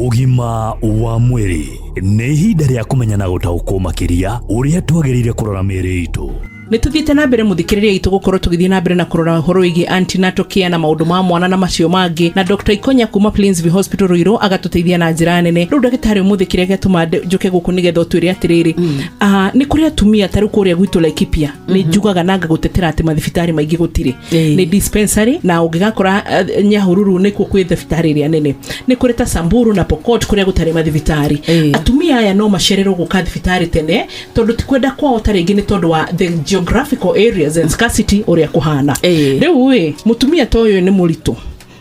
Ũgima wa mwĩrĩ nĩ ihinda rĩa kũmenya na gũtaũkwo makĩria ũrĩa twagĩrĩire kũrora mĩĩrĩ itũ. Nĩ tũthiĩte na mbere, mũthikĩrĩria itũ, gũkorwo tũgĩthiĩ na mbere na kũrora ũhoro wĩgiĩ antenatal care na maũndũ ma mwana na macio mangĩ, na Dr Ikonya kuma Plainsview Hospital Ruiru agatũteithia na njĩra nene. Rĩu ndagĩtarĩ, ũmũthĩ kĩrĩa gĩatũma njũke gũkũ nĩgetha ũtwĩre atĩrĩrĩ, nĩ kũrĩ atumia ta rĩu kũrĩa gwitũ Laikipia, nĩ njugaga na ngagũtetera atĩ mathibitarĩ maingĩ gũtirĩ, nĩ dispensary, na ũngĩgakora Nyahururu nĩkuo kwĩ thibitarĩ ĩrĩa nene. Nĩ kũrĩ ta Samburu na Pokot kũrĩa gũtarĩ mathibitarĩ. Atumia aya no macererwo gũka thibitarĩ tene tondũ ti kwenda kwao, ta rĩngĩ nĩ tondũ wa the geographical areas and scarcity ũrĩa kũhana. Rĩu ĩ mũtumia ta ũyũ nĩ mũritũ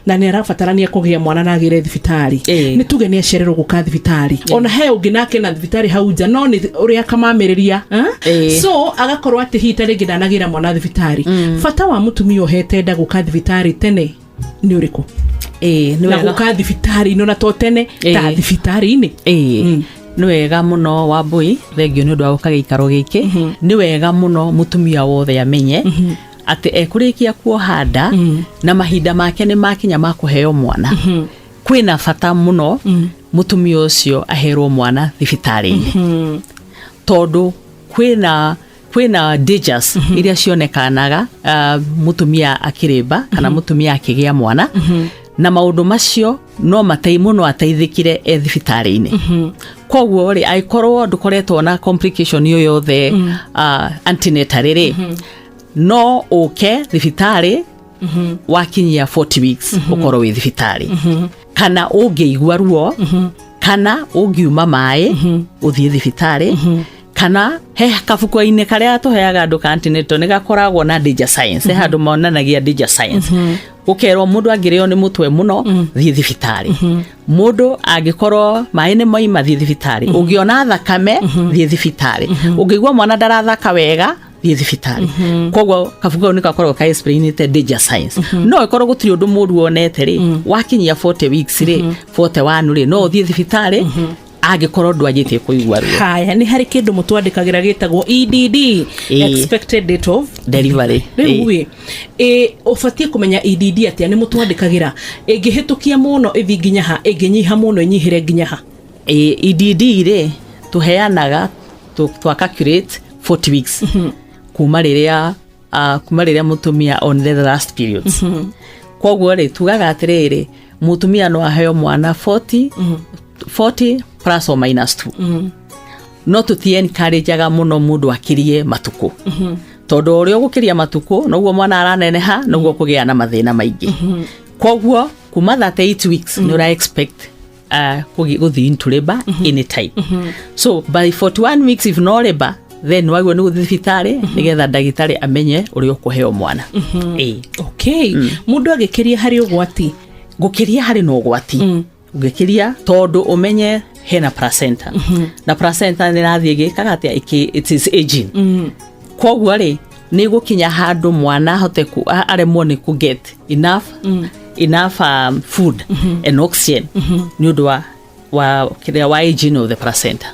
na nĩ arabatarania kũgĩa mwana na agĩre thibitarĩ, nĩ tuge nĩ acererwo gũka thibitarĩ, ona he ũngĩ nake na thibitarĩ hau nja, no nĩ ũrĩa akamamĩrĩria, eh? So agakorwo atĩ hihi ta rĩngĩ ndanagĩra mwana thibitarĩ. Bata wa mũtumia ũhete nda gũka thibitarĩ tene nĩ ũrĩkũ? Ĩĩ, nĩ Na wega. gũka thibitarĩ-inĩ ona to tene ta thibitarĩ-inĩ. Ĩĩ, nĩ wega mũno, Wambui, thengio nĩ ũndũ wa gũka gĩikaro gĩkĩ. Nĩ wega mũno mũtumia wothe amenye atĩ ekũrĩkia kuoha nda na mahinda make nĩ makinya ma kũheo mwana, kwĩna bata mũno mũtumia ũcio aherwo mwana thibitarĩ-inĩ, tondũ kwĩna dangers iria cionekanaga mũtumia akĩrĩmba kana mũtumia akĩgĩa mwana, na maũndũ macio no matei mũno ateithĩkire e thibitarĩ-inĩ. Koguo rĩ, angĩkorwo ndũkoretwo na complication yo yothe antenatal rĩ, no ũke thibitarĩ wakinyia 40 weeks, ũkorwo wĩ thibitarĩ, kana ũngĩigua ruo, kana ũngiuma maĩ, ũthiĩ thibitarĩ, kana he kabuku-inĩ karĩa tũheaga andũ ka antenatal nĩ gakoragwo na danger signs. He handũ monanagia danger signs, gũkerwo mũndũ angĩrĩo nĩ mũtwe mũno, thiĩ thibitarĩ; mũndũ angĩkorwo maĩ nĩ moima, thiĩ thibitarĩ; ũngĩona thakame, thiĩ thibitarĩ; ũngĩigua mwana ndarathaka wega, thiĩ thibitarĩ. Koguo kabuku kau nĩ gakoragwo ka explainĩte danger signs. No ĩkorwo gũtirĩ ũndũ mũru wonete rĩ, wakinyia 40 weeks rĩ, 41 rĩ, no ũthiĩ thibitarĩ angĩkorwo ndwanjĩtie kũigua ruo. Haya, nĩ harĩ kĩndũ mũtwandĩkagĩra gĩtagwo EDD, expected date of delivery. Rĩu ĩ ũbatiĩ kũmenya EDD atĩa? Nĩ mũtwandĩkagĩra ĩngĩhĩtũkia mũno ĩthi nginya ha, ĩngĩnyiha mũno ĩnyihĩre nginya ha? EDD rĩ, tũheanaga twa calculate 40 weeks kuma rĩrĩa mũtumia on the last periods. Koguo rĩ, tugaga atĩrĩrĩ, mũtumia no aheo mwana 40, 40 plus or minus 2, no tũti encourageaga mũno mũndũ akĩrie matukũ, tondũ ũrĩa ũgũkĩria matukũ noguo mwana araneneha, noguo kũgĩa na mathĩna maingĩ. Koguo kuma 38 weeks nĩ ũra expect gũthiĩ into labor anytime. So by 41 weeks, if no labor, then wagwo nĩ gũthiĩ thibitarĩ nĩgetha ndagĩtarĩ amenye ũrĩa ũkũheo mwana. Ĩĩ. Okay, mũndũ agĩkĩria harĩ ũgwati? Gũkĩria harĩ na ũgwati ũngĩkĩria, tondũ ũmenye hena placenta, na placenta nĩ ĩrathiĩ ĩgĩkaga atĩa? It is aging. Koguo rĩ, nĩ gũkinya handũ mwana ahote aremwo nĩ kũ get enough food and oxygen nĩ ũndũ wa kĩrĩa wa aging of the placenta.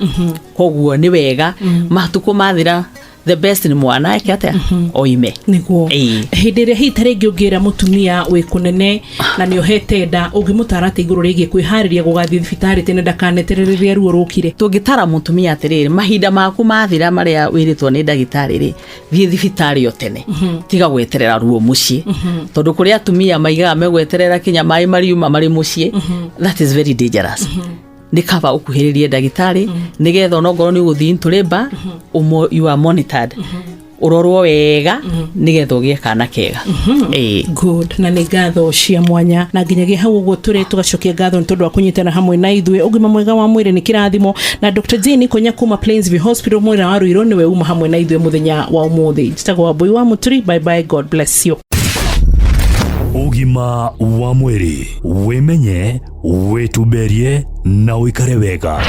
Koguo nĩ wega matukũ mathira, the best nĩ mwana eke atĩa? Oime. Nĩguo. Ĩĩ. Hĩndĩ ĩrĩa hihi ta rĩngĩ ũngĩra mũtumia wĩ kũnene na nĩ ohete nda, ũngĩmũtara atĩ igũrũ rĩgiĩ kwĩharĩria gũgathiĩ thibitarĩ tene ndakaneterere rĩrĩa ruo rũkire? Tũngĩtara mũtumia atĩrĩrĩ, mahinda maku mathira marĩa wĩrĩtwo nĩ ndagĩtarĩ rĩ, thiĩ thibitarĩ o tene, tiga gweterera ruo mũciĩ, tondũ kũrĩ atumia maigaga megweterera kinya maĩ mariuma marĩ mũciĩ. That is very dangerous. Nĩ kaba ũkuhĩrĩrie ndagĩtarĩ nĩgetha onokorwo nĩ ũgũthiĩ into labor, you are monitored, ũrorwo wega nĩgetha ũgĩe kana kega. Ĩĩ. Good, na nĩ ngatho cia mwanya, na nginyagia hau ũguo tũrĩ tũgacokia ngatho nĩ tondũ wa kũnyitana hamwe na ithuĩ. Ũgima mwega wa mwĩrĩ nĩ kĩrathimo, na Dr Jane Konya kuma Plainsview Hospital mwena wa Ruiru nĩwe uma hamwe na ithuĩ mũthenya wa ũmũthĩ. Njĩtagwo Wambui wa Mũturi. Bye bye, God bless you. Ũgima wa mwĩrĩ: wĩmenye, wĩtumberie na ũikare wega.